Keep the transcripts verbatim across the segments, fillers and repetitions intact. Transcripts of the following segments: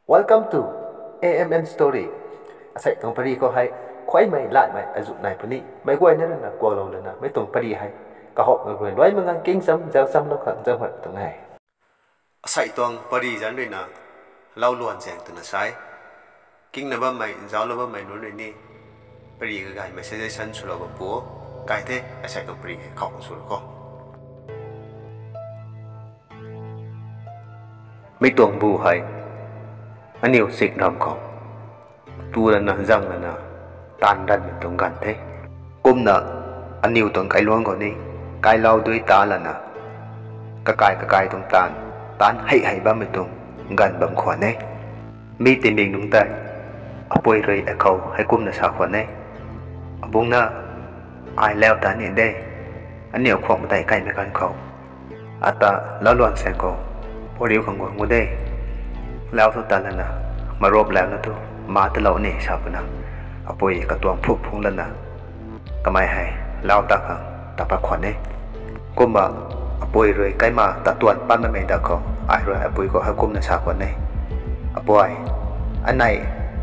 Welcome to A M N Story. Asei tuang pary khou hei khuaymei latmei azuh nai puni. Meic guayna ruina kuaklou lana mei tuang pary hei kahowmei rui luaimei ngan kingcham zauchamlou khang zauhuat tuang e. Asei tuang pary zanc ruina Lau Luan Zaeng twna sa e. Kingna bammei zauclou bammei nunc rui ni pary kagaymei suggestion swlou bam pu. Gay the, asei tuang pary hei khou swlou kho. Mi tuang bu hei aniu sik ram khou tu lana zang lana taanv ranvmei tuang ganv the. Kumna aniu tuang kailuang khou ni kailou dui ta lana kakai kakai tuang taanv, taanv hei hei bammei tuang ganv bam khwan e. Mi tingmik nungc tei apui rui akhou hei kumna sa khwan e, Abungc na, ai lau ta ni de, aniu khuang padeih kaimei ganv khou ata Lau Luan Zaeng khou poriu khang guang gu de. Lau thu ta lana, marop lau na thu ma talou ni, sa puna apui katuang phuk phung lana kamei hei lau ta khang ta pat khwan e. Kumna apui rui kaima ta tuan patmei da khou ai rui apui khou hei kumna sa khwan e, Apui, anei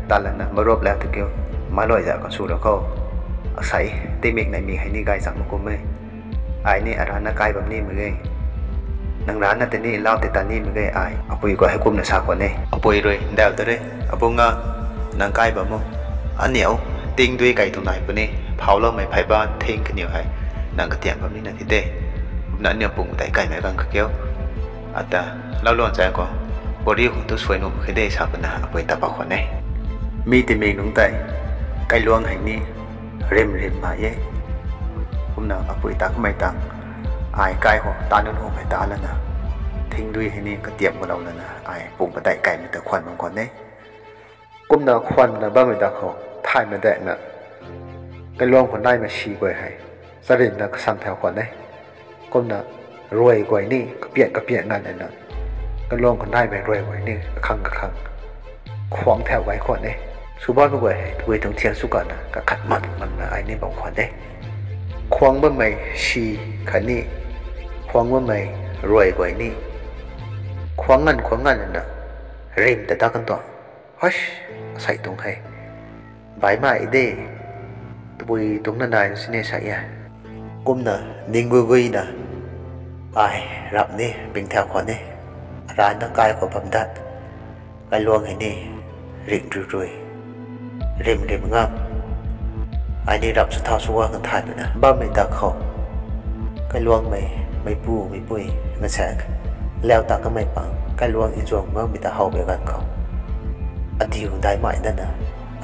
ta lana marop lau tu kiu, mailuai za khang swlou kho. Asei tingmik neimik hei ni gaychang mak kum e. Ai ni arana kai bam nimei ge, nang rana tei ni lau tei ta nimei ge, ai apui khou hei kumna sa khwan e. Apui rui ndauh ta re, Abungc a, nang kai bam o. Aniu ting dui kai tuang nai puni, phauloumei phey ba thing kaniw hei nang katiam bam nina thi de. Kumna aniu pung padeih kaimei ganv kha kiu, ata Lau Luan Zaeng khou poriu khang tu suai nuh mak khe de, sa puna apui ta pat khwan e. Mi tingmik nungc tei kailuang hei ni rim rim nai e. Kumna apui ta kamei tang ai kai khou ta nunc hum hei ta lana thing dui hei ni katiam kalou lana ai pung padeih kaimei ta khwan bam khwan e. Kumna khwanna bammei da khou thaymei daihna kailuang khou naimei si guay hei charynna kasang thau khwan e. Kumna ruai guay ni kapian kapian nganv lana kailuang khou naimei ruai guay ni kakhang kakhang khuang thau gay khwan e. Sw bammei guay hei tabui tuang thian sw kana kakhat man manna ai ni bam khwan e. Khuang bammei si khatni khuang bammei ruai guay ni khuang nganv khuang nganv lana rim ta ta kan tuang. Hush, asei tuang hei baihmei de, tabui tuang na nai sini sa e. Kumna ning gui guina ai rap ni ping thau khwan e. Arana kai khou bam dat kailuang hei ni rik rui rui rim rim ngam. Ai ni rap sw thau sw guang kan thay puna bammei da khou kailuangmei meicpu meicpui ngasaek lau ta kamei pang kailuang nzuang makmei ta how pui ganv khou adiu daihmei dana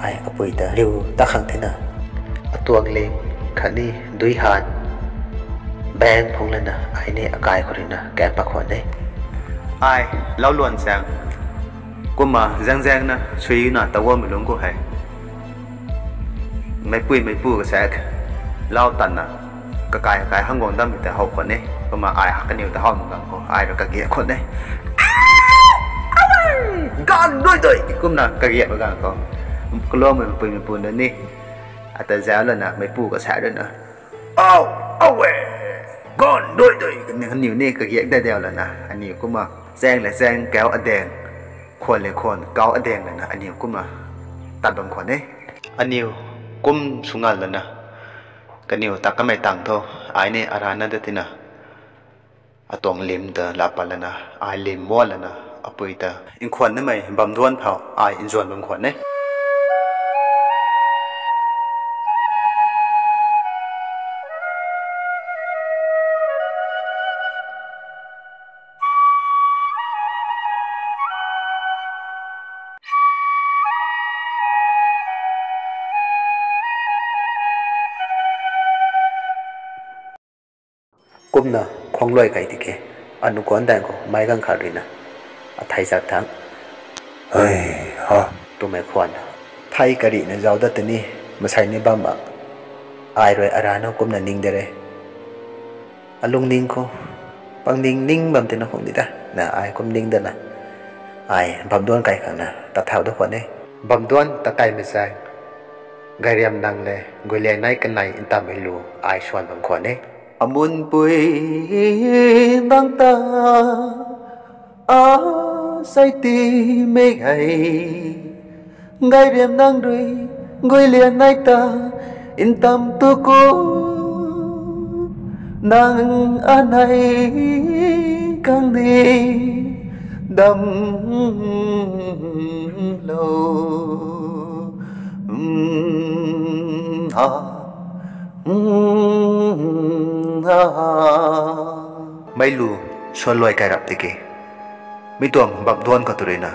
ai apui ta riu ta khang thena atuang lim khatni dui han bang phung lana ai ni akai khou ruina kam pat khwan e. Ai Lau Luan Zaeng kumna zaeng zaengna suina ta guangmei lungc khou hei meicpui meicpu kasaek lau tanna kakai kakai hang guang dammei ta how khwan e. Kumna ai kaniw ta how nunc ganv khou ai rui kagiak khwan e. Ganv dui dui! Kumna kagiak ganv khou kaluangmei meicpui meicpu na ni ata zauc lana meicpu kasaek ruina, Au, au e! Ganv dui dui! Kaniw ni kagiak dat diu lana aniw kumna chaeng le chaeng kau adaeng, khwan le khwan kau adaeng lana aniw kumna tat bam khwan e. Aniw kum sw nganv lana kaniw ta kamei tang thu ai ni arana dat tina atuang lim ta laa pat lana ai lim muan lana apui ta nkhwan namei bam duanc phou ai nzuan bam khwan e. Kumna khuang luai kai tiki anu kuanc daeng khou meic ganv khat ruina athei zat thangc, Hei ha, twmei khwan thei karihna zauc dat tini masei ni bam a, ai rui arana kumna ning de re. Alungning khou pangning ning bam tina khang di ta na ai kum ning dana ai bam duanc kai khangna tat thau da khwan e. Bam duanc tat kaimei zaeng Gairiam Nang le Guilianei Kanei ntammei lu ai swan bam khwan e. Amunpui nang ta a Sei ti mei hei, gay riam nang rui, guay lian nai ta, ntam tu ku, nang anei kang ni, dam lou, mm, ha, mm, ha. Meic lu suan luai kai rap tiki, mi tuang bam duan khou tu ruina,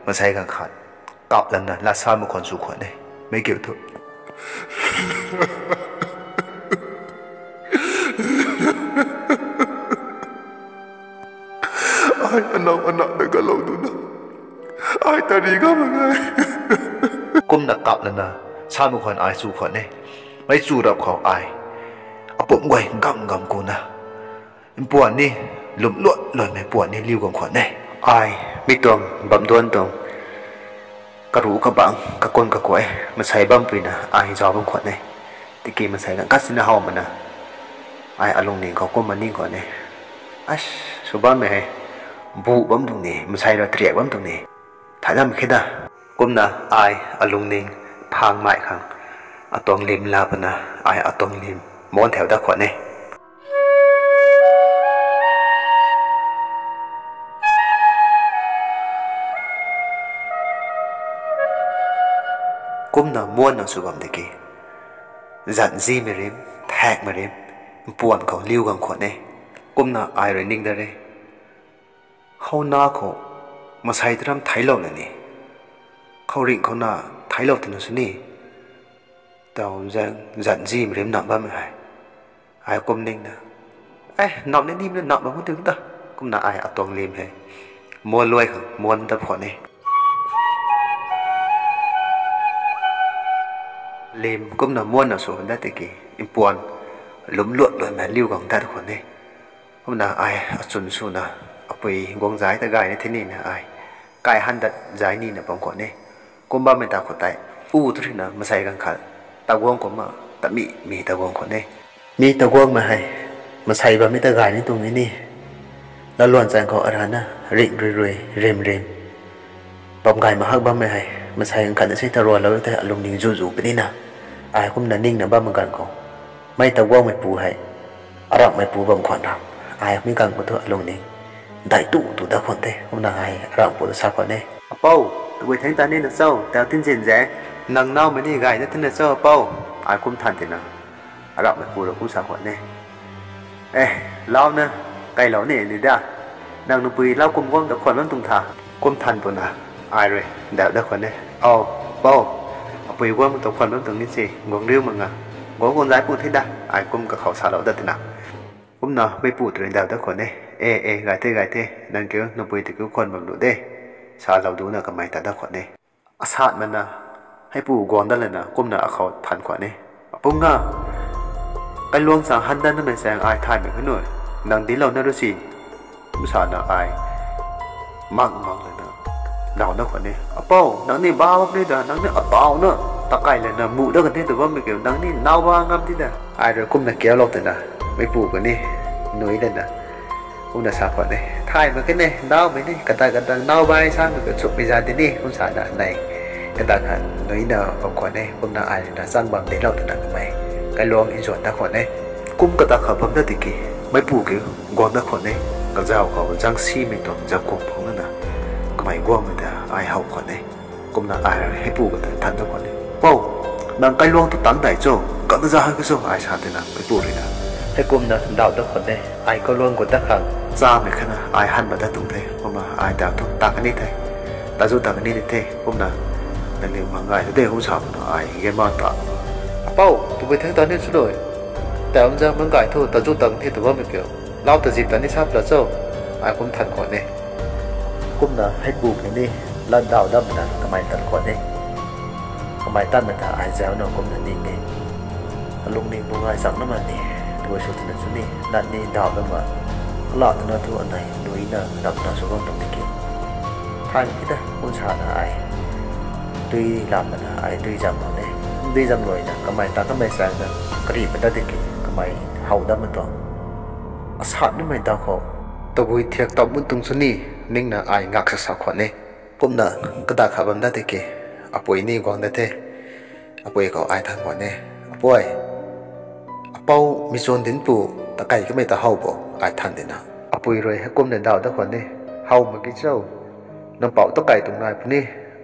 maansei ganv khat kap lana lat sa mak khwan sw khwan e. Meic kiu thu, ai anow ana ta kalou duna, ai tari ga mak ge. Kumna kap lana sa mak khwan ai sw khwan e. Meic chu rap khou ai apumc guay gam gam kuna, mpuan ni, lwm luat luanmei puan ni liu gang khwan e. Ai mi tuang bam duan tuang karuh kabangc kakun kakuay, maansei bampui na ai zauc bam khwan e. Tiki maansei ganv khat sina how mana, ai alungning khou kumna ning khwan e. As, sw bammei hei, bu bam tuang ni, maansei rui triak bam tuang ni, thay dam khe da. Kumna ai alungning phang mai khang, atuang lim la pana, ai atuang lim muan thau dat khwan e. Kumna muanna sw bam tiki, zanc zimei rim, thaekmei rim, mpuan khou liu gang khwan e. Kumna ai rui ning dat re. Khou na khou, maansei taram theiclou na ni, khou ringh khou na theiclou twna sw ni, tau zaeng zanc zimei rim nam bammei hei. Ai kum ningna, e, nam ni nim na nam bam tu ta. Kumna ai atuang lim hei muan luai khang muan dat khwan e. Lim kumna muanna sw khwan dat tiki, mpuan lwm luat luanmei liu gang dat khwan e. Kumna ai achwn swna, apui guang zai ta gay ni the nina ai kai han dat zai nina bam khwan e. Kum bammei ta khou tei, u tu ruina maansei ganv khat ta guang kumna, ta mi mi ta guang khwan e. Mi ta guangmei hei, maansei bammei ta gay ni tuang e ni. Latluan chaeng khou arana ringh rui rui, rim rim bam gay mak hak bammei hei, maansei ganv khat na si ta rualou tei alungning zu zu punina, ai kumna ningna bammei ganv khou, mei ta guangmeipu hei aramhmeipu bam khwan ram. Ai mi ganv khou thu alungning dai tu tu dat khwan the. Kumna ai aramhpu ta sa khwan e. Apou, tabui thangc ta nina cho, tau tinzin ze, nang naumei ni gay dat tina cho apou? Ai kum than tina, aramhmeipu rui kum sa khwan e. E, launa, kailou ni ni da. Nang nupui lau kum guang ta khwan bam tuang tha. Kum than puna, ai rui dauh dat khwan e. Au, pou, apui guang ta khwan bam tuang ni si, guang riu mak nga, guang guang zai pu the da, ai kum kakhou salou dat tina. Kumna meipu ta rui dauh dat khwan e. E, e, gay the, gay the, nang kiu nupui ta kiu khwan bam lu de, salou duna kamei ta dat khwan e. Asatmana, heipu guang dat lana kumna akhou than khwan e. Apung a, kailuang chang han dat namei chaeng ai thaymei kha nu, nang dinclou na ru si. Kum sana ai mang mang lana dauh dat khwan e. Apou, nang ni ba bam ni da, nang ni atauna takai lana muh dat kan the tw bammei kiu, nang ni nau ba ngam ti da. Ai rui kumna kiaulou tina, meipu kani nui lana kumna sa khwan e. Thay mak khe ne, naumei ni, katak katak nau bai samei ka chupmei zat ti ni, kum sana nei. Katak khat nuina bam khwan e, kumna ai ruina chang bam dinclou tina kamei kailuang nzuan dat khwan e. Kum katak khat bam dat tiki, meipu kiu guang dat khwan e. Kazauh khou zangsimei tuang zangkuang phung lana, kamei guangmei ta ai how khwan e. Kumna ai heipu kata than dat khwan e. Pou, nang kailuang tu tangc dai cho, kata za han ka cho, ai sa tina meipu ruina heikumna dauh dat khwan e. Ai kailuang gut dat khang chamei khatna ai han ba dat tuang the. Kumna ai ta thu ta kani the, ta zu ta kani di the. Kumna, nang ni mang gay tu de, kum sa puna ai gema ta, apou, tabui thangc ta ni sw lu, tau za mang gay thu ta zu ta kani tw bammei kiu, lau ta zip ta ni sa pla cho. Ai kum than khwan e. Kumna heipu kani lat dauh datmana kamei tan khwan e. Kamei tanmei ta ai zaucna kumna ning e. Alungning bu ngai chang na man ni, tabui sw twna sw ni, lat ni dauh dat ma, kalat twna thu anei nuina rapna sw bam tuang tiki, than khe ta, kum sana ai dui lam mana ai dui zam khwan e. Dui zam luina kamei ta kamei chaeng na karih pat dat tiki, kamei how dat ma tuang, asat namei ta khou, tabui thiak tam mun tuang sw ni, ningna ai ngak sa sa khwan e. Kumna kadak kha bam dat tiki, apui ni guang dat the. Apui khou ai than khwan e. Apui, apou Michun Dinpu takei kamei ta how bo, ai than dina. Apui rui heikumna daw dat khwan e. How mak ki cho. Nang pouc takei tuang nai puni,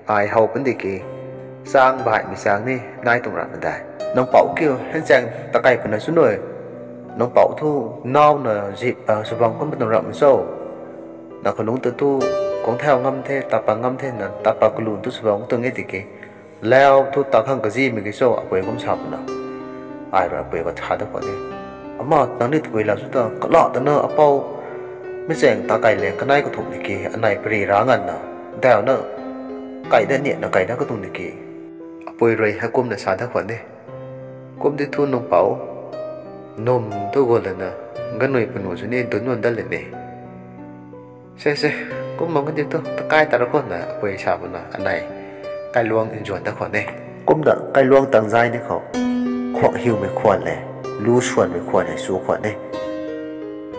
ai how puni ki. Chang baihmei chang ni nai tuang ramh medai. Nang pouc kiu, henchaeng takei puna chu nui. Nang pouc thu nauna zip, a, swbang kum tuang ramh cho. Na khou nungc ta thu, kung thau ngam the, tapa ngam the na, tapa kalun thu swbang tuang e tiki. Lau thu ta khang kazimei ki cho, apui kum sa puna. Ai rui apui khou tha dat khwan e. Ama, nang ni tabui lau chu ta, kala ta na apou, mi chaeng takei le kanei kathumh ni ki, anei pari ra nganvna, dauna, kai dat niatna kai dat katuang ni ki. Apui rui heikumna sa dat khwan e. Kum di thu nang pouc, num thu gu lana, ganui panu chu ni dun nunc dat le ni. Se se, kum mak di thu, takai ta ra khwan na, apui sa puna, anei, kailuang nzuan dat khwan e. Kumna kailuang tang zai ni khou, khuak hiumei khwan le, lu suanmei khwan le, su khwan e.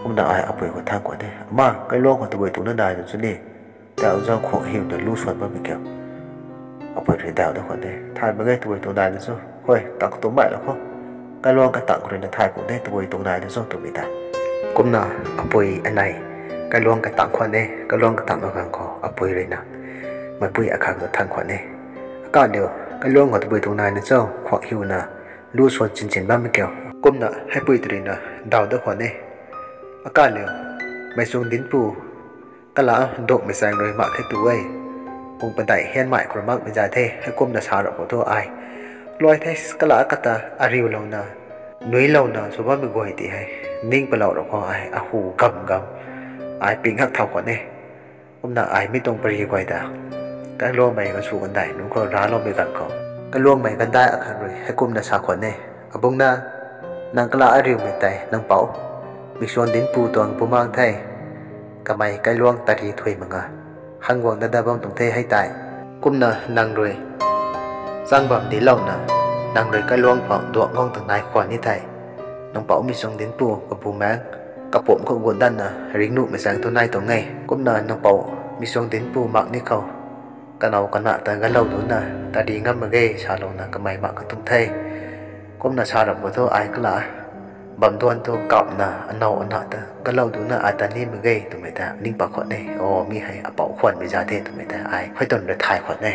Kumna ai apui khou than khwan e. Ama, kailuang khou tabui tuang na nai na chu ni, tau zang khuak hiuna lu suan bammei kiu. Apui rui daw dat khwan e. Thay mak ge tabui tuang nai na cho. Hoi, tang katuang baih la khou. Kailuang katang khou rui na thay pu de tabui tuang nai na cho twmei ta. Kumna apui anei, kailuang katang khwan e, kailuang katang na gang khou apui rui na. Meipui akhat ta than khwan e. Akaliu, kailuang khou tabui tuang nai na cho, khuak hiuna, lu suan chin chin bammei kiu. Kumna heipui ta rui na, daw dat khwan e. Akaliu, Michun Dinpu, kala dukmei chaeng rui mak khe tu e. Pung padeih hianmei khou makmei zat the, heikumna sa ra khou thu ai. Luai the kala kata ariulouna, nuilouna, sw bammei guay ti hei. Ning palou ra khou ai, ahu gam gam. Ai ping hak thau khwan e. Kumna ai mi tuang pari guay ta. Kailuangmei ganv sw gandai, nunc khou raloumei ganv khou. Kailuangmei gandai akhat rui, heikumna sa khwan e. Abungc na, nang kala ariumei tei, nang pouc. Michun Dinpu tuang bumaeng the. Kamei kailuang tari thuy mak nga. Hang guang dat dat bam tuang the hei tei. Kumna nang rui. Chang bam dilouna, nang rui kailuang phou duak guang tuang nai khwan ni thei. Nang pouc Michun Dinpu kabumaengc, kapumc khou gut datna, ringnuhmei chaeng thu nai tuang e. Kumna nang pouc Michun Dinpu mak ni khou. Kanow kana ta galou duna, tari ngam mak ge salouna kamei mak katuang the. Kumna sa ra khou thu ai kala. Bam duan thu kapna, anow ana ta, galou duna ai ta ni mak ge twmei ta, ning pat khwan e, o mi hei apouc khwanmei zat the twmei ta, ai, hei tuang rui thay khwan e.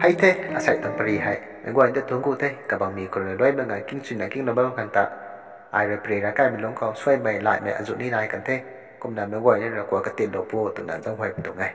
Hei the, asei tuang pari hei, meic guay ta tuang gu the, kabangmi khou rui luaimei ngai king chuna king na bam kan ta, ai rui pari ra kaimei lungc khou, suaimei, laimei, azu ni nai kan the, kumna meic guay ni rui kua katinlou pu, twna zang huay pu tuang e.